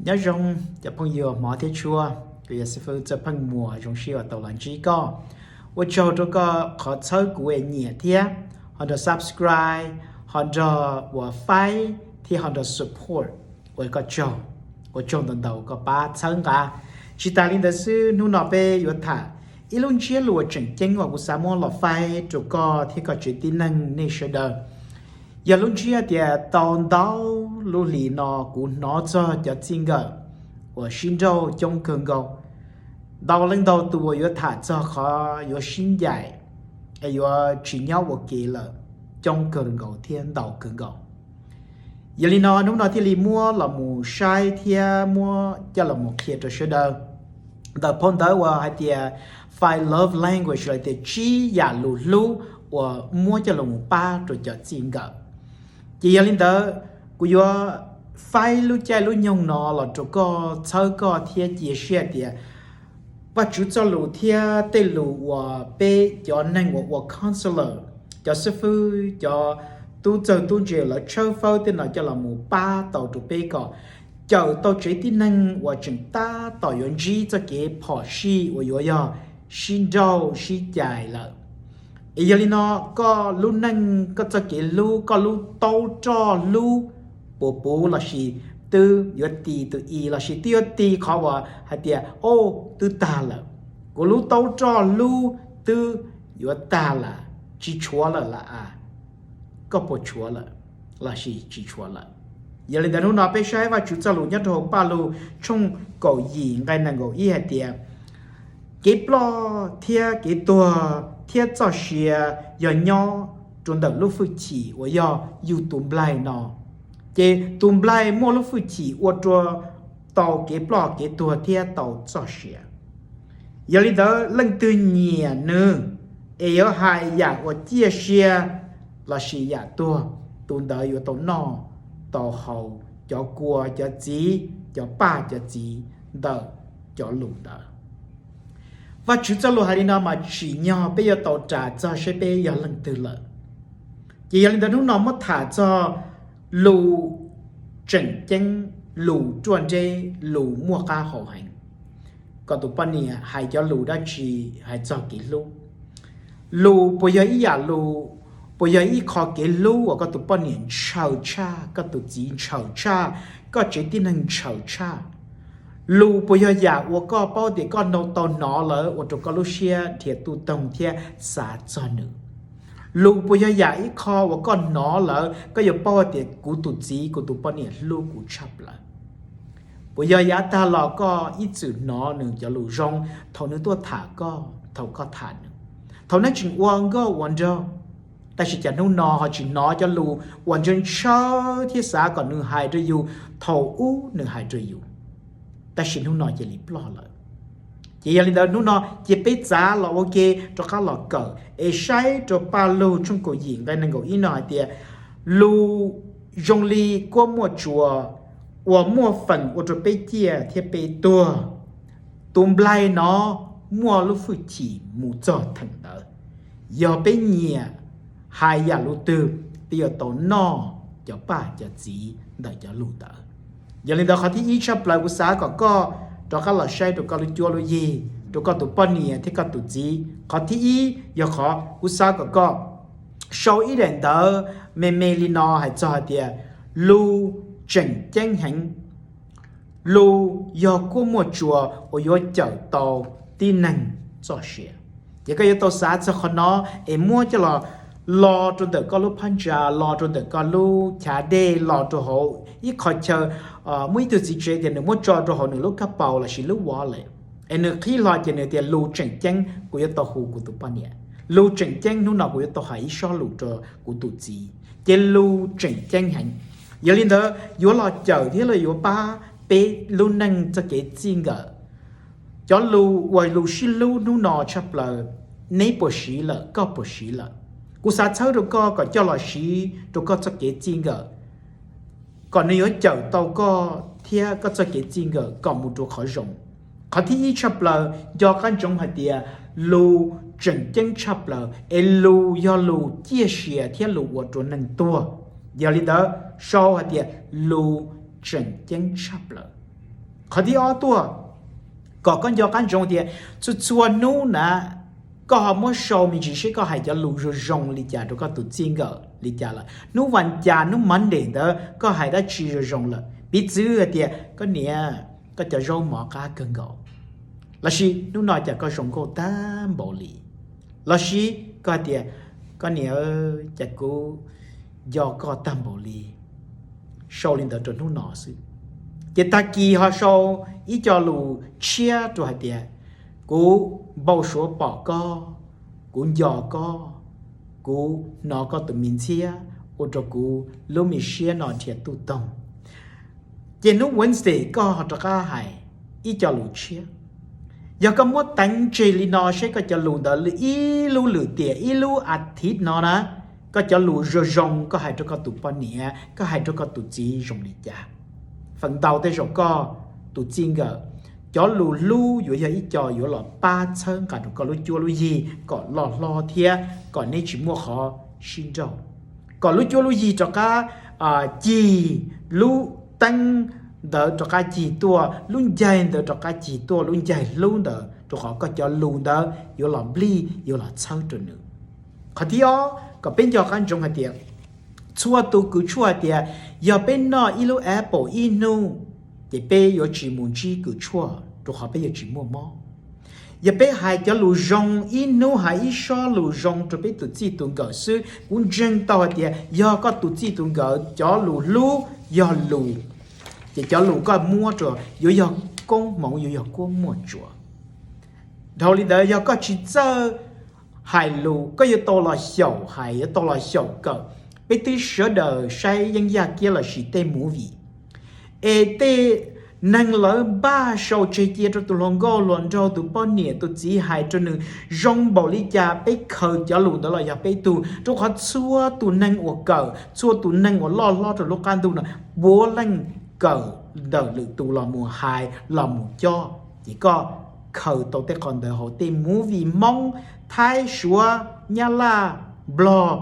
Nyob zoo cov phooj ywg hmov thiab tshua, kuv yog xib fwb Txawj Pheej Muas, zoo siab uas tau los ntsib koj. Ua tsaug rau koj qhov txhawb kuv es nyiam thiab ho nrog subscribe, ho nrog uas faib thiab ho nrog support, ua koj tsaug. Ua tsaug ntau ntau koj pab txhawb nqa. Tsis tas li ntawd xwb, hnub no peb yuav tham ib lub ntsiab lus uas tseem ceeb uas kuv xav muab los faib rau koj thiab koj tsev tib neeg nej sawv daws. Yog lub ntsiab tias tau ntau lub hlis no kuv hnov txog cov txij nkawm uas sib nrauj coob kawg nkaus. Ntau leej ntau tus uas yuav tham txog qhov yuav sib ncaim es yuav tsis nyob ua ke lawm coob kawg nkaus thiab ntau kawg nkaus. Yog li no hnub no thiaj li muab los mus saib thiab muab coj los mus qhia rau sawv daws ntawm phau ntawv uas hais tias Five Love Language los tias tsib yam lus hlub uas muab coj los mus pab rau cov txij nkawm. Ces yog li ntawd, kuv yuav faib lub caij lub nyoog no los rau koj, txhawb koj thiab cia siab tias Vajtswv txoj lus thiab tej lus uas peb cov neeg uas ua counselor, cov xib fwb, cov tub txawg tub ntse lawv tshawb fawb tej no coj los mus pab tau rau peb kom cawm tau tsev tib neeg uas tseem tab tom yuav ntsib txoj kev phom sij uas yuav yog sib nrauj sib cais lawm. Es yog li no, koj lub neej, koj txoj kev hlub, koj lub taub roj hlub puas puv lossis twb yuav ti tus i lossis twb yuav ti qhov uas hais tias, o, twb tag lawm, kuv lub taub roj hlub twb yuav tag lawm, tsis tshuav lawm las as. Koj puas tshuav lawm lossis tsis tshuav lawm? Yog li ntawd hnub no peb saib Vajtswv txoj lus nyob rau hauv Pajlug tshooj kaum yim nqai nees nkaum ib hais tias, kev ploj thiab kev tuag thiab txoj sia yog nyob rau ntawm lub hwj chim uas yog yus tus nplaig no. Ces tus nplaig muaj lub hwj chim ua rua tau kev ploj kev tuag thiab tau txoj sia. Yog li ntawd leej twg nyiam nws es yuav hais yam uas ciaj sia lossis yam tuag, tus ntawd yuav tau noj tau haus cov kua cov txiv, cov paj cov txiv ntawm cov lus ntawd. Vajtswv txoj lus hais li no mas tsim nyog peb yuav tau ras txog seb peb yog leej twg lawm. Ces yog li ntawd hnub no muab tham txog lus tseem ceeb, lus ruaj nreb, lus muaj qab hau heev. Kom tus poj niam hais cov lus dab tsi hais txog kev hlub? Lus puas yog ib yam lus, puas yog ib qho kev hlub uas koj tus poj niam ntshaw tshaj, koj tus txiv ntshaw tshaj, koj tsev tib neeg ntshaw tshaj? Lus puas yog yam uas koj paub tias koj tau hnov lawm ua rau koj lub siab nrhiav tuj toog thiab xav txog nws? Lus puas yog yam ib qho uas koj hnov lawm koj yuav paub tias kuv tus txiv kuv tus poj niam hlub kuv tshaj plaws? Puas yog yav tag los koj ib txwm hnov nws cov lus zoo thaum nws tuaj tham koj, thaum koj tham nws, thaum neb tseem ua nkauj ua nraug? Tab sis cas hnub no ho tsis hnov cov lus uas ntshaw ntshaw thiab xav kom nws hais rau yus thaum ub nws hais rau yus, tab sis hnub no cia li ploj lawm. Ces yog li ntawd hnub no cia peb txav los ua ke rov qab los kawm es saib rau Pajlug tshooj kaum yim nqai nees nkaum ib no hais tias, lus zoo li kuab muaj tsuas uas muaj feem ua rau peb ciaj thiab peb tuag. Tus nplaig no muaj lub hwj chim mus txog theem ntawd. Yog peb nyiam hais yam lus twg, peb yuav tau noj cov paj cov txiv ntawm cov lus ntawd. Yog li ntawd qhov thib ib tshaj plaws kuv xav kom koj rov qab los saib rau koj lub cuab lub yig, rau koj tus poj niam thiab koj tus txiv. Qhov thib ib yog qhov kuv xav kom koj sau ib daim ntawv me me li no hais txog hais tias, lus tseem ceeb heev. Lus yog kuab muaj tsuas uas yuav cawm tau tib neeg txoj sia. Ces koj yuav tau xav txog qhov no es muab coj los, los rau ntawm koj lub phab ntsa, los rau ntawm koj lub chav dej, los rau hauv ib qho chaw, muaj ib tug txiv tsev tias nws muab tso rau hauv nws lub kab paus lossis lub wallet, es nws qhib hlo ces nws tias, lus tseem ceeb kuv yuav tau hu kuv tus poj niam, lus tseem ceeb hnub no kuv yuav tau hais ib sob lus rau kuv tus txiv. Ces lus tseem ceeb heev. Yog li ntawd yuav los cawm thiab los yuav pab peb lub neej txoj kev txij nkawm. Cov lus uas lus sib hlub hnub no tshaj plaws, neb puas siv lawm, koj puas siv lawm? Kuv xav txhawb rau koj kom coj los siv rau koj txoj kev txij nkawm, kom nws yuav cawm tau koj thiab koj txoj kev txij nkawm kom mus rau qhov zoo. Qhov thib ib tshaj plaws, nco qab ntsoov hais tias lus tseem ceeb tshaj plaws es lus yog lus ciaj sia thiab lus ua rau neeg tuag. Yog li ntawd sau hais tias, lus tseem ceeb tshaj plaws. Qhov thib ob tuaj, kom koj nco qab ntsoov tias txhua txhua hnub na, koj ho muab sau me ntsis seb koj hais cov lus zoo zoo li cas rau koj tus txij nkawm li cas lawm. Hnub vas cas, hnub Monday ntawd koj hais dab tsi zoo zoo lawm, piv txwv hais tias koj niam, koj cov zaub mov qab kawg nkaus, lossis hnub no cas koj zoo nkauj tag npaum li, lossis koj hais tias koj niam, cas kuv nco koj tag npaum li. Sau li ntawd rau hnub no xwb, ces tag kis ho sau ib co lus tshiab rau hais tias kuv npau suav pom koj, kuv nco koj, kuv hnov koj tus me ntxhiab ua rau kuv lub me siab no dhia tuj toog. Ces hnub Wednesday koj ho rov qab hais ib co lus tshiab. Yog koj muab teev tseg li no seb koj cov lus ntawd ib lub lwm tiam ib lub a thiv no na, koj cov lus zoo zoo koj hais rau koj tus poj niam, koj hais rau koj tus txiv zoo li cas. Feem ntau tej zaum koj tus txij nkawm cov lus hlub yuav yog ib co yuav los pab txhawb nqa rau koj lub cuab lub yig kom loj hlob thiab kom neb tsis muaj qhov sib nrauj, kom lub cuab lub yig rov qab cig, lub teeb ntawd rov qab cig tuaj, lub ncaig ntawd rov qab cig tuaj, lub ncaig hlub ntawd, rau qhov koj cov lus ntawd yuav los nplij, yuav los txhawb rau nws. Qhov thib ob, kom peb nco qab ntsoov hais tias txhua tus kws tshuaj hais tias yog peb noj ib lub apple ib hnub, ces peb yuav tsis mus ntsib kws tshuaj rau qhov peb yuav tsis muaj mob. Yog peb hais cov lus zoo ib hnub, hais ib sob lus zoo rau peb tus txij tus nkawm xwb, kuv ntseeg tau hais tias yog koj tus txij tus nkawm cov lus hlub yog lus, ces cov lus koj muab rau yuav yog koob hmoov, yuav yog kuab muaj tsuas. Dhau li ntawd, yog koj tsis txawj hais lus, koj yuav tau los xyaum hais, yuav tau los xyaum kawm. Peb twb sawv daws saib yeeb yaj kiab lossis tej movie, es tej neeg lawv npaj sau tseg cia rau tus hluas nkauj hluas nraug, tus poj niam tus txiv, hais rau nws zoo npaum li cas, peb khaws cov lus ntawd los yog peb tug, rau qhov txhua tus neeg uas kawm, txhua tus neeg uas loj hlob rau lub qab ntuj no, puav leej kawm ntawm lwm tus los mus hais los mus cob. Ces koj khaws tau tej qhov ntawd hauv tej movie Hmoob, Thaib, Suav, Nyab Laj, Nplog,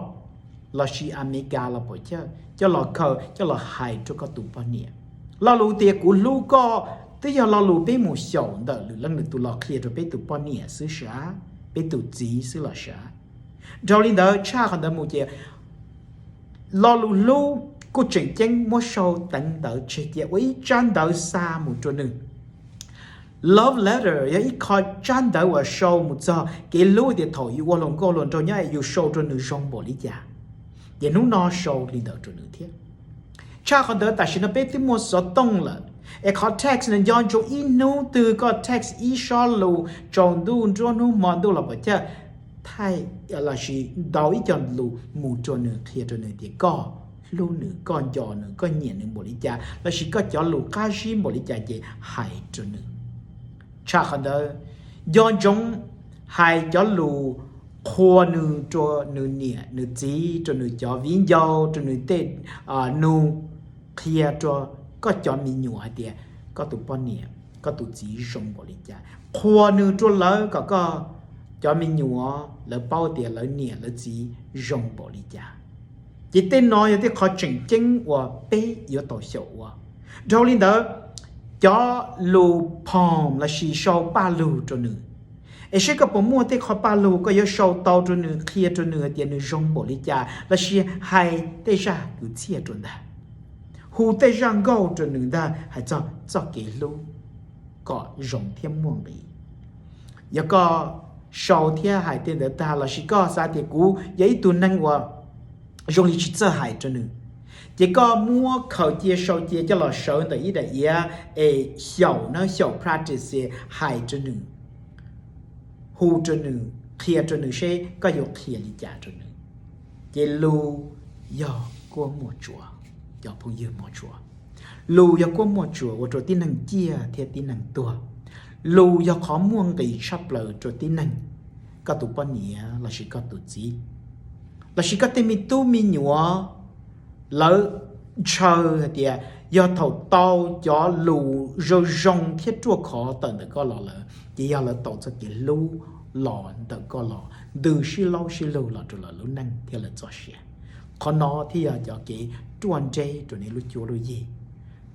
lossis Amelikas los puas chawj, coj los khaws coj los hais rau koj tus poj niam. Lo lus tias kuv hlub koj twb yog lo lus peb mus xyaum ntawm lwm leej lwm tus los qhia rau peb tus poj niam xwb sav, peb tus txiv xwb los sav. Dhau li ntawd, tshaj qhov ntawd mus ces lo lus hlub kuj tseem ceeb muab sau teev ntawv tseg cia ua ib tsab ntawv xa mus rau nws. Love letter yog ib qho tsab ntawv uas sau mus txog kev hlub tias thaum yus ua hluas nkauj hluas nraug nyob es yus sau rau nws zoo npaum li cas, ces hnub no sau li ntawd rau nws thiab. Tshaj qhov ntawd, tam sim no peb twb muaj xov tooj lawm, es qhov text no nco ntsoov, ib hnub twg koj text ib sob lus, tsaus ntuj nruab hnub hmo ntuj los puas chawj, thaij lossis ntaus ib co lus mus rau nws, qhia rau nws tias koj hlub nws, koj nco nws, koj nyiam nws npaum li cas, lossis koj cov lus qab zib npaum li cas ces hais rau nws. Tshaj qhov ntawd, nco ntsoov hais cov lus qhuas nws rau nws niam nws txiv, rau nws cov viv ncaus, rau nws tej nus, qhia rau koj cov me nyuam hais tias koj tus poj niam koj tus txiv zoo npaum li cas, qhuas nws rau lawv kom koj cov me nyuam lawv paub tias lawv niam lawv txiv zoo npaum li cas. Ces tej no yog tej qhov tseem ceeb uas peb yuav tau xyaum ua. Dhau li ntawd, cov lus poem lossis sau paj lug rau nws, es seb koj puas muaj tej qhov paj lug koj yuav sau tau rau nws, qhia rau nws hais tias nws zoo npaum li cas, lossis hais tej zaj kwv txhiaj rau ntag, hu tej zaj nkauj rau nws ntag, hais txog txoj kev hlub kom zoo thiab muaj nqis. Yog koj sau thiab hais tej ntawd tag, lossis koj xav tias kuv yog ib tug neeg uas zoo li tsis txawj hais rau nws, ces koj muab khaws cia sau cia coj los sawv ntawm ib daim iav es xyaum na, xyaum practice hais rau nws, hu rau nws, qhia rau nws seb koj yuav qhia li cas rau nws. Ces lus yog kuab muaj tsuas, cov phooj ywg muaj tsuas. Lus yog kuab muaj tsuas ua rau tib neeg ciaj thiab tib neeg tuag. Lus yog qhov muaj nqis tshaj plaws rau tib neeg, koj tus poj niam lossis koj tus txiv, lossis koj tej me tub me nyuam, lawv ntshaw hais tias yog thaum tau cov lus zoo zoo thiab ruaj khov tawm ntawm koj los lawm, ces yog lawv tau txoj kev hlub los ntawm koj los ntws sib laub sib lug los rau lawv lub neej thiab lawv txoj sia. Qhov no thiaj yog cov kev ruaj nreb rau nej lub cuab lub yig.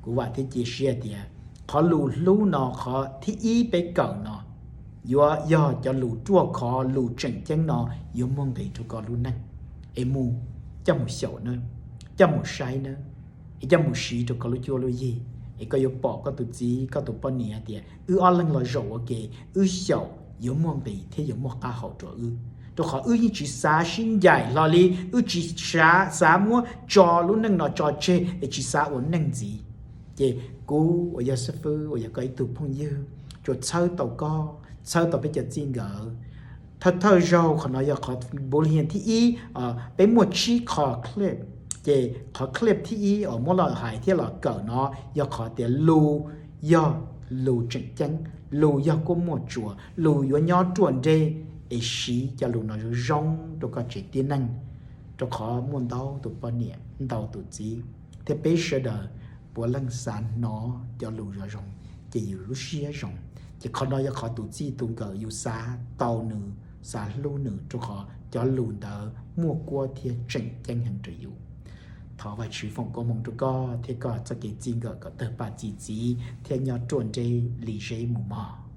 Kuv vam thiab cia siab tias Qhov lus hlub no, qhov thib ib peb kawm no, yuav yog cov lus ruaj khov, lus tseem ceeb no yuav muaj nqis rau koj lub neej, es mus, coj mus xyaum nawb, coj mus saib nawb, es coj mus siv rau koj lub cuab lub yig, es koj yuav pom koj tus txiv koj tus poj niam hais tias wb ob leeg los zaum ua ke, wb xyaum yuav muaj nqis thiab yuav muaj qab hau rau wb, rau qhov wb yeej tsis xav sib ncaim hlo li, wb tsis xav muab tso lub neej no tso tseg es tsis xav ua neej ntxiv. Ces kuv uas yog xib fwb, uas yog koj ib tug phooj ywg, tsuas txhawb tau koj, txhawb tau peb cov txij nkawm. Thawj thawj zaug qhov no yog qhov bullying thib ib, peb muaj tsib qhov clip, ces qhov clip thib ib uas muab los hais thiab los kawm no yog qhov tias lus yog lus tseem ceeb, lus yog kuab muaj tsuas, lus yuav nyob ruaj nreg, es siv cov lus no zoo zoo rau koj tsev tib neeg, rau qhov muaj ntau tus poj niam, ntau tus txiv, thiab peb sawv daws puav leej xav hnov cov lus zoo zoo, ces yus lub siab zoo. Ces qhov no yog qhov tus txij tus nkawm yus xav tau nws, xav hlub nws, rau qhov cov lus ntawd muaj kuab thiab tseem ceeb heev rau yus. Thov Vajtswv foom koob hmoov rau koj thiab koj txoj kev txij nkawm kom tawg paj txi txiv thiab nyob ruaj nreg li zeb mus mog.